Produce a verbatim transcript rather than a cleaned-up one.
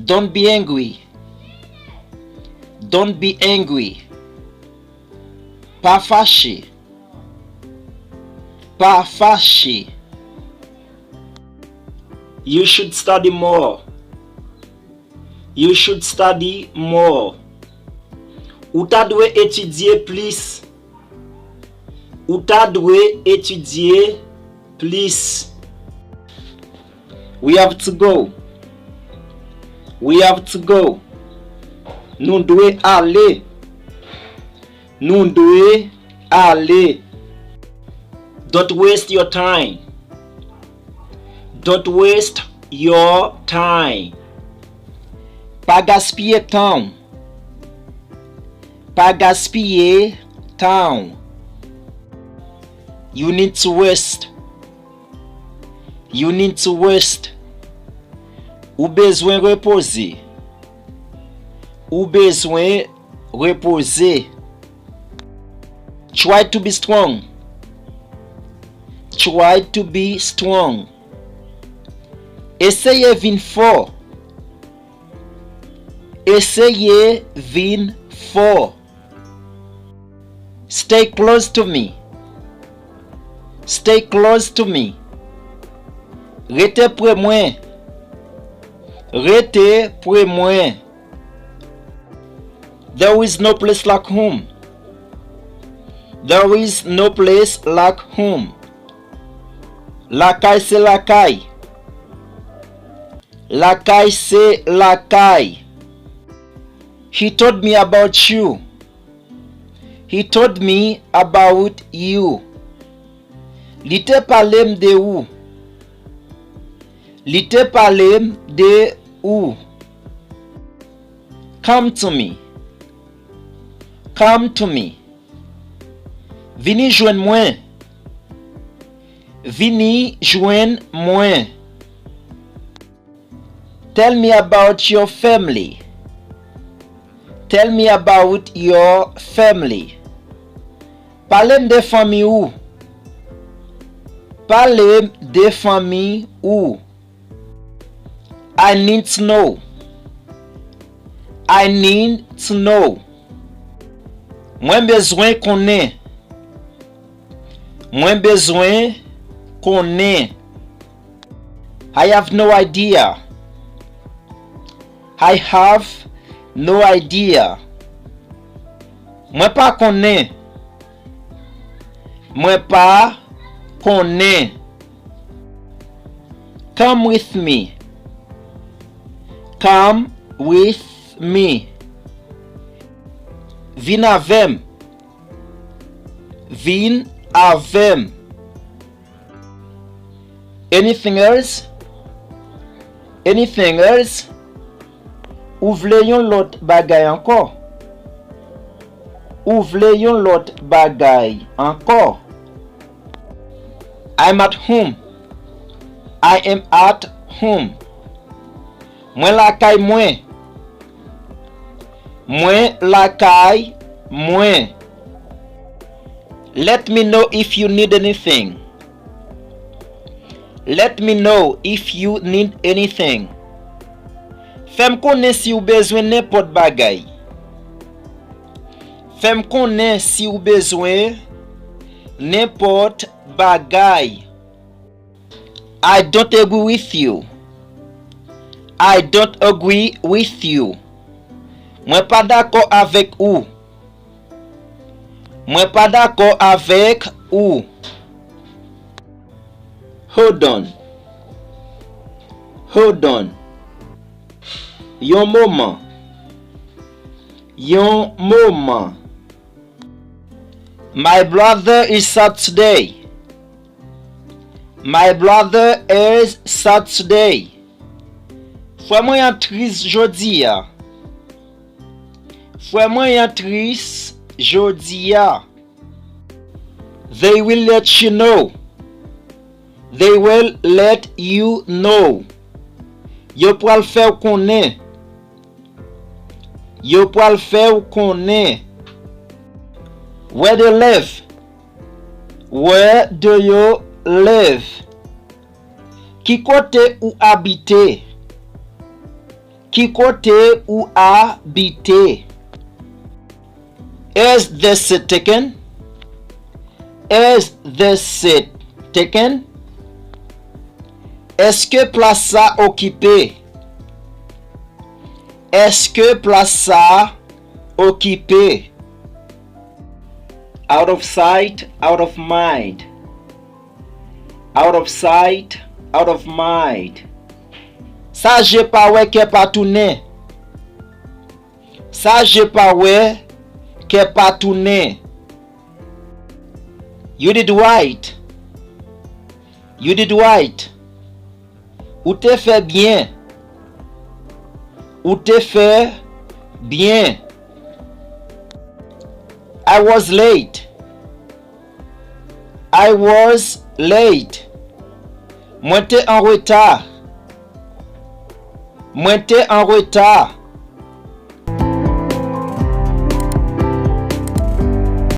Don't be angry. Don't be angry. Pa fache. Pa fache. You should study more. You should study more. Ou ta dwe etidye plis. Ou ta dwe etidye plis. We have to go. We have to go. Nou dwe ale. Nou dwe ale. Don't waste your time. Don't waste your time. Pa gaspiye tan w. Pa gaspiye tan w. You need to rest. You need to rest. Ou bezwen repoze. Ou bezwen repoze. Try to be strong. Try to be strong. Eseye vin fò. Eseye vin fò. Stay close to me. Stay close to me. Rete pre mwen. Rete pre mwen. There is no place like home. There is no place like home. Lakay se lakay. Lakay se lakay. He told me about you. He told me about you. Li te pale m de ou. Li te pale m de ou. Come to me. Come to me. Vini jwenn mwen. Vini jwenn mwen. Tell me about your family. Tell me about your family. Pale m de fanmi ou. Pale m de fanmi ou. I need to know. I need to know. Mwen bezwen konnen. Mwen bezwen konnen. I have no idea. I have no idea. Mwen pa konnen. Mwen pa konnen. Come with me. Come with me. Vin avè m. Vin avè m. Anything else? Anything else? Ou vle yon lòt bagay ankò? Ou vle yon lòt bagay ankò? I'm at home. I am at home. Mwen lakay mwen. Mwen lakay mwen. Let me know if you need anything. Let me know if you need anything. Fè m konnen si w bezwen nenpòt bagay. Fè m konnen si w bezwen nenpòt bagay. I don't agree with you. I don't agree with you. Mwen pa dakò avèk ou. Mwen pa dakò avèk ou. Hold on. Hold on. Yon moman. Yon moman. My brother is sad today. My brother is sad today. Frè mwen an tris jodi a. Frè mwen an tris jodi a. They will let you know. They will let you know. Yo pral fè w konnen. Yo pral fè w konnen. Where do you live? Where do you live? Ki kote ou abite? Ki kote ou abite? Is this seat taken? Is this seat taken? Èske plas sa okipe? Èske plas sa okipe? Out of sight, out of mind. Out of sight, out of mind. Sa je pa wè, kè pa tounen. Sa je pa wè, kè pa tounen. You did right. You did right. Ou te fè byen. Ou te fè byen. I was late. I was late. Mwen te an reta. Mwen te an reta.